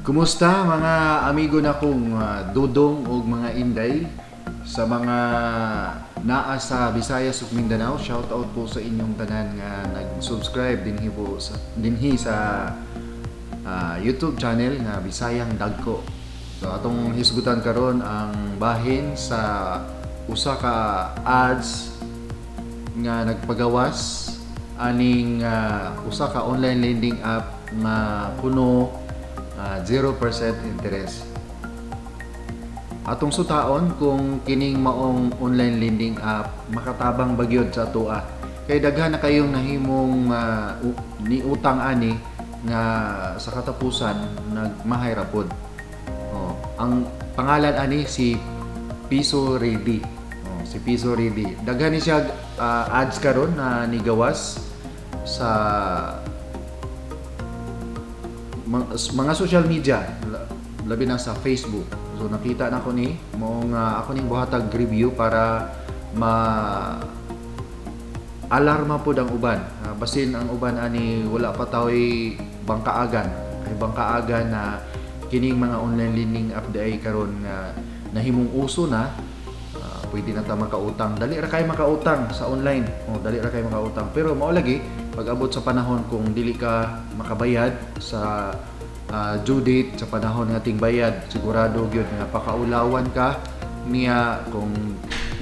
Kumusta, mga amigo na kong dudong ug mga inday sa mga naa sa Visayas ug Mindanao? Shout out po sa inyong tanan nga nag-subscribe dinhi sa YouTube channel nga Bisayang Dagko. So atong hisgutan karon ang bahin sa usa ka ads nga nagpagawas aning usa ka online lending app nga kuno 0% interest. Atong sutaon kung kining maong online lending app makatabang ba gyud sa atoa. Kay daghan na kayong nahimong ni utang ani nga sa katapusan nagmahay ra pod. Oh, ang pangalan ani si Piso Ready. Oh, si Piso Ready. Daghan ni siya ads karon na nigawas sa mga social media, labi na sa Facebook. So nakita na ko ni maong ako ning buhatag review para ma alarma pod ang uban. Basin ang uban ani wala pa taoy bangkaagan. Kay bangkaagan na kining mga online lending app diay karon nga nahimong uso na, pwede na ta makautang. Dali ra kay makautang sa online. Oh, dali ra kay makautang. Pero mao lagi, pag abot sa panahon, kung dili ka makabayad sa due date, sa panahon nga ting bayad, sigurado gyud nga pakaulawan ka niya. Kung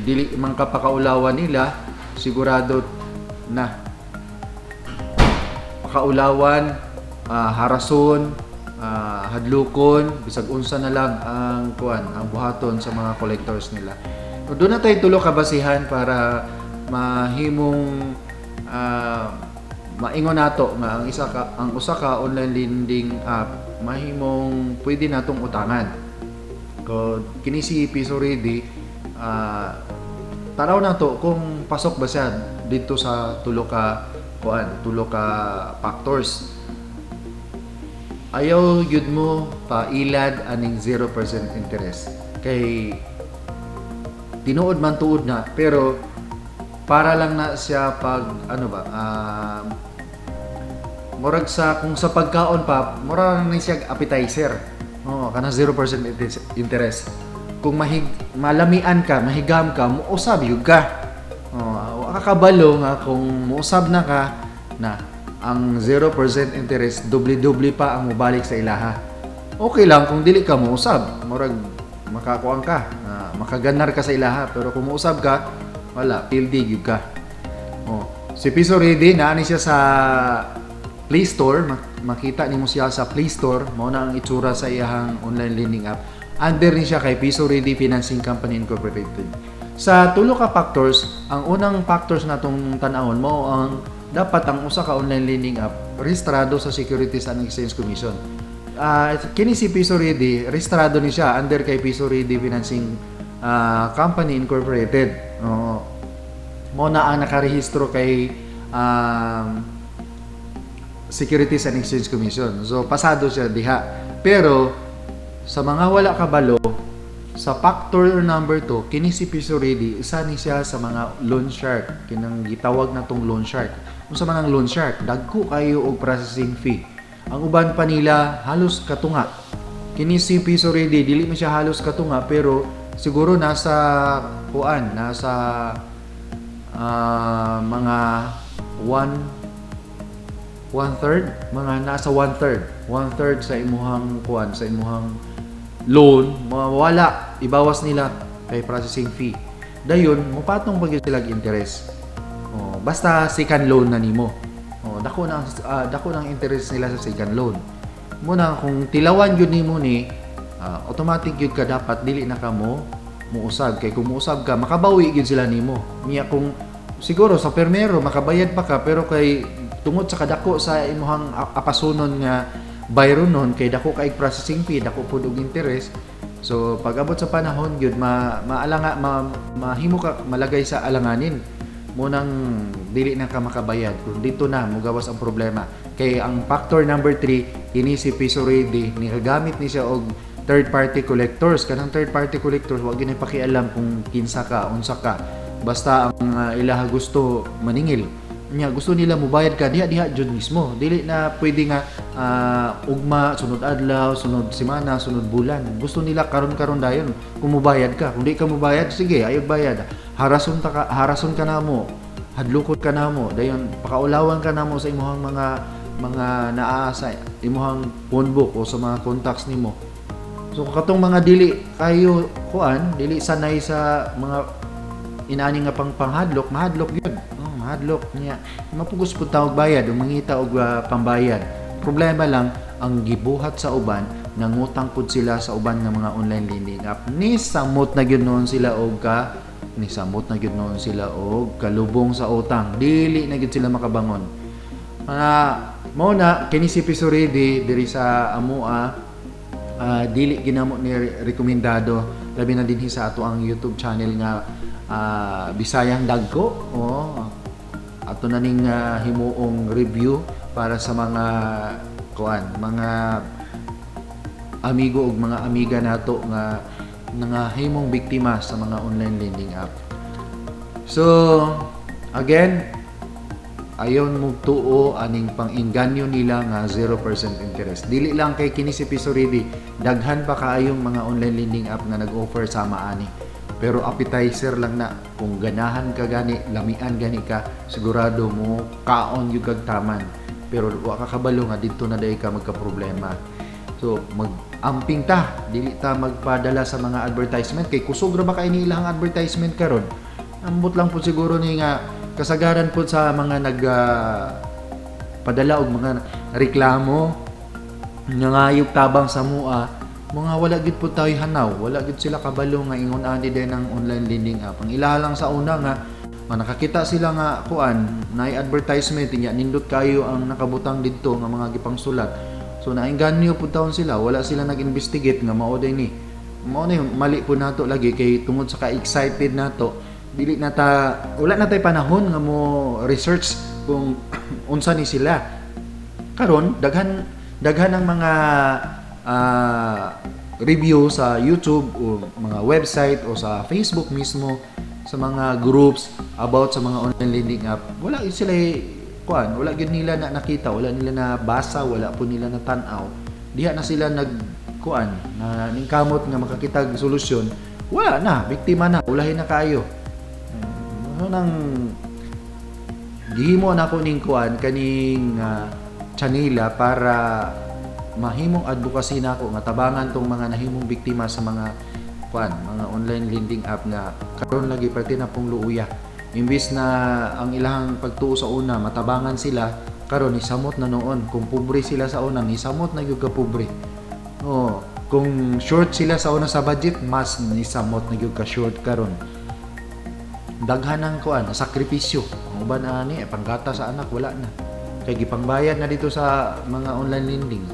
dili man ka pakaulawan nila, sigurado na pakaulawan, harason, hadlukon, bisag unsa na lang ang kuan, ang buhaton sa mga collectors nila. So, duna tay tulo ka basihan para mahimong maingon nato nga ang usa ka online lending app mahimong pwede natong utangan. Ko kini si Piso Ready, tanaw nato kung pasok ba siya dito sa tulo ka kuan, tulo ka factors. Ayaw yun mo pailad aning 0% interest kay tinuod man tuod na, pero para lang na siya pag ano ba, murag sa kung sa pagkaon pa, murag ni siya appetizer. Oh, kana 0% interest. Kung mahig malamian ka, mahigam ka, muusab yun ka. Oh, wa ka kabalo nga kung muusab na ka na ang 0% interest, doble-doble pa ang mobalik sa ilaha. Okay lang kung dili ka muusab, murag makakuan ka, makaganar ka sa ilaha, pero kung muusab ka, wala, pildi gyud ka. Oh, si Piso Ready naa ni siya sa Play Store, makita nimo siya sa Play Store, mao na ang itsura sa iyahang online lending app. Under ni siya kay Piso Ready Financing Company Incorporated. Sa tulo ka factors, ang unang factors natong tan-awon mao ang dapat ang usa ka online lending app rehistrado sa Securities and Exchange Commission. Kini si Piso Ready, rehistrado ni siya under kay Piso Ready Financing Company Incorporated. Oo. Mao na ang nakarehistro kay Securities and Exchange Commission. So pasado siya diha. Pero sa mga wala kabalo, sa factor number 2, kini si Piso Ready, isa ni siya sa mga loan shark. Kinang gitawag na tong loan shark. Unsa man ang loan shark? Dagko kayo og processing fee. Ang uban pa nila halos katunga. Kini si Piso Ready, dili man siya halos katunga, pero siguro nasa kuan, nasa mga one one third, mga nasa one third sa imuhang kuan, sa imuhang loan, mawala, ibawas nila kay processing fee. Dayon, mupatong pa gyud sila interest. Oh, basta second loan na nimo. Oh, dako ng interest nila sa second loan. Muna kung tilawan gyud nimo ni, automatic gyud ka dapat dili na ka mo muusab, kay kung muusab ka, makabawi gyud sila nimo. Niya kung siguro sa permero makabayad pa ka, pero kay tungod sa kadako sa imuhang apasunon nga bayron nun, kay dako kay processing fee, dako pud og interest. So pag abot sa panahon gyud, ma maalanga ma, mahimo ka malagay sa alanganin mo nang dili na ka makabayad. Kung dito na mugawas ang problema, kay ang factor number 3, kini si Piso Ready nikagamit ni siya og third party collectors. Kanang third party collectors, wa gyud pakialam kung kinsa ka, unsa ka, basta ang ilaha gusto maningil. Nya gusto nila mubayad ka diha diha jud mismo. Dili na pwede nga ugma, sunod adlaw, sunod semana, sunod bulan. Gusto nila karon-karon dayon kung mubayad ka. Kung di ka mubayad, sige, ayaw bayad. Harason ta ka, harason ka namo. Hadlokon ka namo. Dayon pakaulawan ka namo sa imong mga naa sa imong phone book o sa mga contacts nimo. So katong mga dili kayo kuan, dili sanay sa mga inani nga pang panghadlok, mahadlok yun. Oh, mahadlok niya. Mapugos pud ta og bayad o mangita og pambayad. Problema lang ang gibuhat sa uban, nangutang pud sila sa uban nga mga online lending app. Ni samot na gyud noon sila og ka ni samot na gyud noon sila og kalubong sa utang. Dili na gyud sila makabangon. Mao na kini si Piso Ready diri sa amoa, dili ginamo ni rekomendado, labi na dinhi sa ato ang YouTube channel nga Bisayang Dagko. Oh, ato na ning himuong review para sa mga kuan, mga amigo ug mga amiga nato nga nangahimong biktima sa mga online lending app. So again, ayaw mo tuo aning pang-inganyo nila nga 0% interest. Dili lang kay kini si Piso Ready, daghan pa kaayong mga online lending app nga nag-offer sama ani. Pero appetizer lang na. Kung ganahan ka gani, lamian gani ka, sigurado mo kaon yung kag taman. Pero wa ka kabalo nga didto na diay ka magka-problema. So mag-amping ta, dili ta magpadala sa mga advertisement kay kusog ra ba kay ni ilang advertisement karon. Ambot lang po siguro ni nga kasagaran po sa mga nag padala og mga reklamo nangayog tabang sa mua, mga wala gid po tayo hanaw, wala gid sila kabalo nga ingon ani din ang online lending app. Ang ilaha lang sa una nga nakakita sila nga kuan, naay advertisement niya, nindot kayo ang nakabutang didto nga mga gipangsulat. So nainganyo pud taon sila, wala sila nag-investigate nga mao day ni. Mao na yung mali po nato lagi kay tungod sa ka-excited nato, dili na ta, wala na tay panahon nga mo research kung unsa ni sila. Karon daghan daghan ang mga review sa YouTube o mga website o sa Facebook mismo, sa mga groups about sa mga online lending app. Wala gyud sila kuan, wala gyud nila na nakita, wala nila na basa, wala po nila na tan-aw. Diha na sila nag kuan na ningkamot nga makakita og solusyon, wala na, biktima na, ulahin na kayo. Ano nang gihimo nako ning kuan, kaning chanela para mahimong advocacy nako nga tabangan tong mga nahimong biktima sa mga kuan, mga online lending app nga karon lagi parte na pong luuya. Imbis na ang ilang pagtuo sa una matabangan sila, karon nisamot na noon. Kung pobre sila sa una, nisamot na gyud ka pobre. Oh, kung short sila sa una sa budget, mas nisamot na gyud ka short karon. Daghan ang kuan, sakripisyo. Ang uban ani eh, panggata sa anak wala na. Kay gipangbayad na dito sa mga online lending.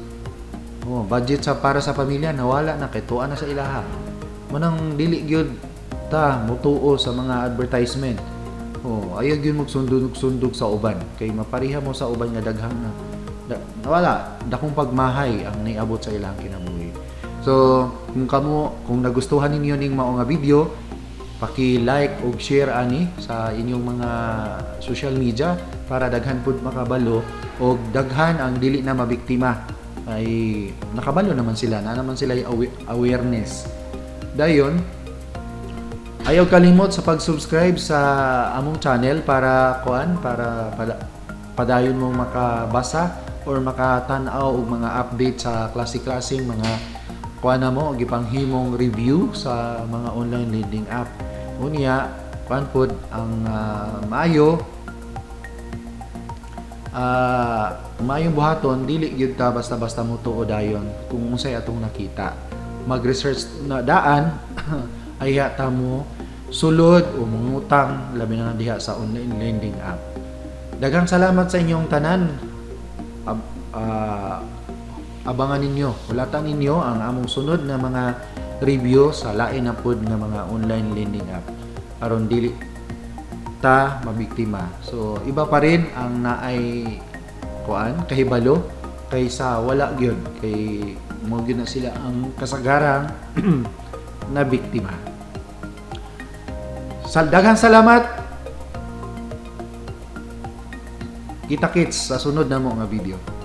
Oh, budget sa para sa pamilya nawala na kay tuwa na sa ilaha. Manang dili gyud ta mutuo sa mga advertisement. Oh, ayaw gyud magsundog-sundog sa uban kay mapareha mo sa uban nga daghang na da, nawala dakong pagmahay ang niabot sa ilang kinabuhi. So, kung kamo, kung nagustuhan ninyo ning mao nga video, paki-like ug share ani sa inyong mga social media para daghan pud makabalo og daghan ang dili na mabiktima ay nakabalo naman sila na naman sila yung awareness. Dayon, ayaw kalimot sa pag-subscribe sa among channel para kuan, para padayon mong makabasa or makatan-aw og mga update sa klase-klaseng mga kuan na mo gipanghimong review sa mga online lending app. Unya, kuan pod ang maayo, maayong buhaton, dili gyud ta basta-basta mo tuo dayon kung unsay atong nakita. Mag-research na daan ayha ta mo sulod o mangutang, labi na diha sa online lending app. Daghang salamat sa inyong tanan. Abangan ninyo, hulatan ninyo ang among sunod na mga review sa lain na pod nga mga online lending app aron dili ta mabiktima. So iba pa rin ang naay kuan, kahibalo, kaysa wala gyud, kay mo gyud na sila ang kasagarang na biktima. Daghang salamat. Kita kits sa sunod namo nga video.